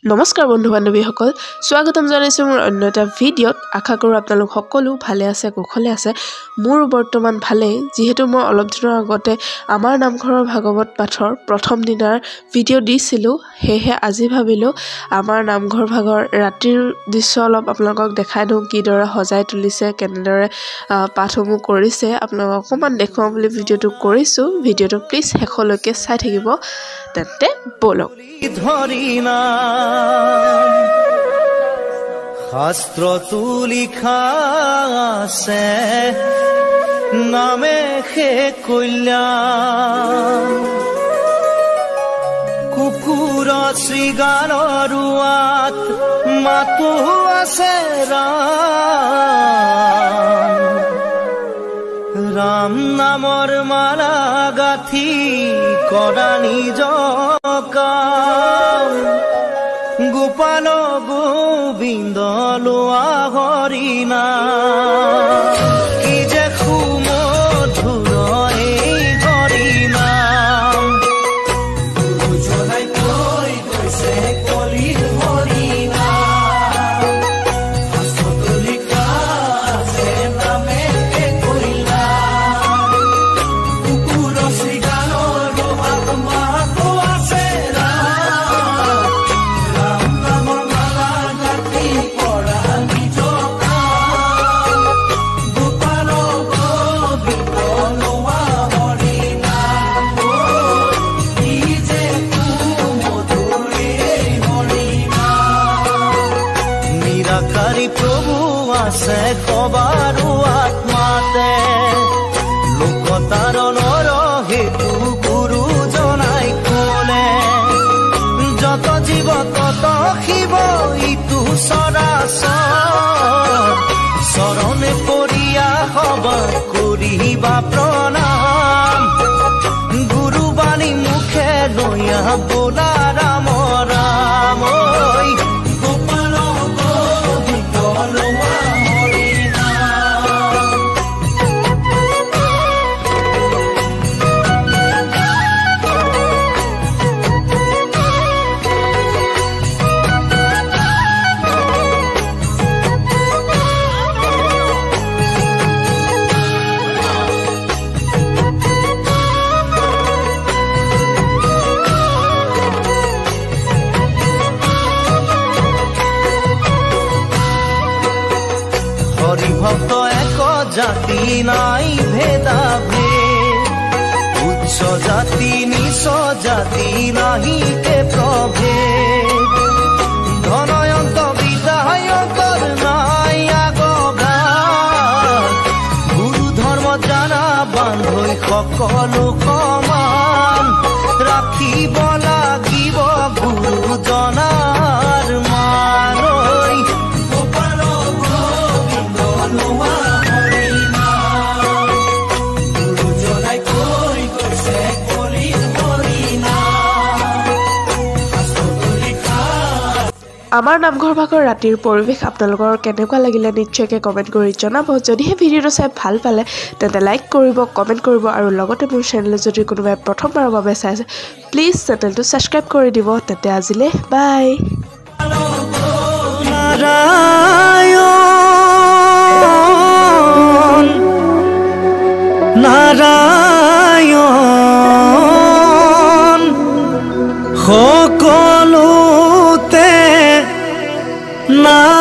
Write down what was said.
নমস্কাৰ বন্ধু বান্ধৱীসকল, স্বাগতম জনাইছোঁ মোৰ অন্য এটা ভিডিঅ'ত। আশা কৰোঁ আপোনালোক সকলো ভালে আছে, কুশলে আছে। মোৰ বৰ্তমান ভালেই। যিহেতু মই অলপ দিনৰ আগতে আমাৰ নামঘৰৰ ভাগৱত পাঠৰ প্ৰথম দিনাৰ ভিডিঅ' দিছিলোঁ, সেয়েহে আজি ভাবিলোঁ আমাৰ নামঘৰ ভাগৰ ৰাতিৰ দৃশ্য অলপ আপোনালোকক দেখাই দিওঁ, কিদৰে সজাই তুলিছে, কেনেদৰে পাঠসমূহ কৰিছে, আপোনালোকক অকণমান দেখুৱাওঁ বুলি ভিডিঅ'টো কৰিছোঁ। ভিডিঅ'টো প্লিজ শেষলৈকে চাই থাকিব। তেন্তে ব'লক। শাস্ত্ৰ তুলিখা আছে নামে সে কল্যাণ, কুকুৰ শৃগালৰুৱাত মাতো আছে ৰাম। ৰাম নামৰ মালা গাঁথি কৰা নিজ কাম, গোপাল গোবিন্দ লোৱা হৰিনা। কি যে সুমধুৰ এই হৰিনাম, গুৰুজনাই কৈ গৈছে কলিত হৰিনাম। শাস্ত্ৰত লিখা আছে নামে কল্যাণ, কুকুৰ শৃগালৰ আত্মাতো আছে ৰাম। ৰাম নামৰ মালা গাঁথি কৰা নিজ কাম, গোপাল গোবিন্দ লোৱা হৰিনাম। কি যে সুমধুৰ এই হৰিনাম। নিৰাকাৰী প্ৰভু আছে সবাৰো আত্মাতে, লোকতাৰণৰ হেতু গুৰুজনাই ক'লে। যত জীৱ তত শিৱ ইটো চৰাচৰ, চৰণে পৰিয়া সবা কৰিবা প্ৰণাম। গুৰুবাণী মুখে লৈয়া বোলা ৰাম ৰাম। ঐ গোপাল গোবিন্দ লোৱা হৰিনাম। হৰিভক্ত এক জাতি নাই ভেদাভেদ, উচ্চ জাতি নিচ জাতি নাহিকে প্ৰভেদ। ধনয়ন্ত বিদায়কৰ নাই আগভাগ, গুৰু ধৰ্ম জানা বান্ধৈ সকলো সমান। ৰাখিব লাগিব গুৰুজনাৰ মান। ঐ গোপাল গোবিন্দ লোৱা হৰিনাম, গুৰুজনাই কৈ গৈছে কলিত হৰিনাম। শাস্ত্ৰত লিখা আমাৰ নামঘৰ ভাগৰ ৰাতিৰ পৰিৱেশ আপোনালোকৰ কেনেকুৱা লাগিলে নিশ্চয়কৈ কমেণ্ট কৰি জনাব। যদিহে ভিডিঅ'টো চাই ভাল পালে তেন্তে লাইক কৰিব, কমেণ্ট কৰিব আৰু লগতে মোৰ চেনেলত যদি কোনোবাই প্ৰথমবাৰৰ বাবে চাইছে প্লিজ চেনেলটো ছাবস্ক্ৰাইব কৰি দিব। তেন্তে আজিলৈ বাই। নাৰায়ণ নাৰায়ণ, সকলোতে নাৰায়ণ।